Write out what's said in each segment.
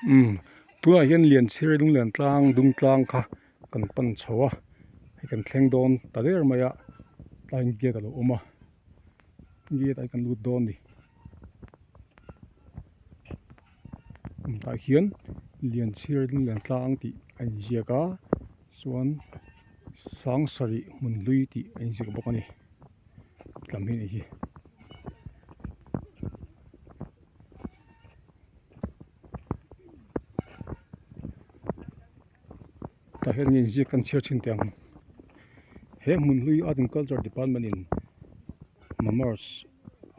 Umm tunah hian Lianchhir Lunglen tlang dung tlang kha kan pan chho a hei kan thleng dawn ta der mai a tlaiin gate a lo awm a gate ah hian kan lut dawn a ni tah hian Lianchhir Lunglen tlang tih a inziak a chuan Sangsarih hmun hlui tih a inziak bawk a ni tlam hi a nih hi. Tah hian nge inziak kan chhiar thin teh ang he hmun hlui art and culture department in mamars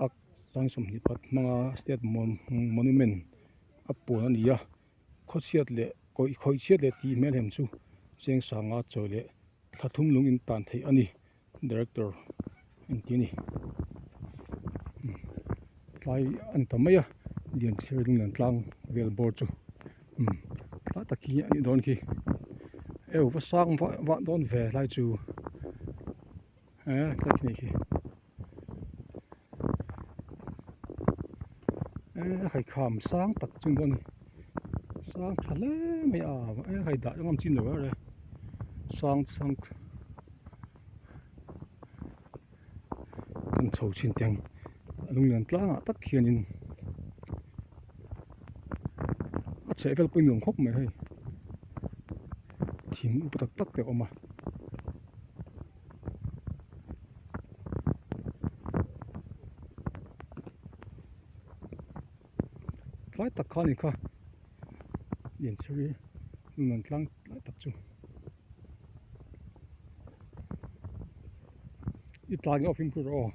a tang 20 pat hmanga state monument a puan a ni a khawchhiat leh khawichhiat leh tih hmel hem chu cheng sanga chawi leh thla thum lung in tan theih a ni. Director an ti a ni tlai a ni ta mai a Lianchhiar Lunglen tlang vel bawr chu umm tlai tak hi a nih dawn khi eu va sang vah vah dawn ve hlai chu eh tlai khi nih khi eh a haikham sang tak chu ni dawn a ni sang tha hle mai a eh hei dah ngam chin lo er e sang sang. Kan chho chhin teng a lunglian tlangah tak hianin a chheh vel pawh a nuam khawp mai hei thing upa tak tak te a awm a. Tlai tak kha a ni kha Lianchhiri lunglan tlang lai tak chu. I tlan nge aw fimkhur rawh aw.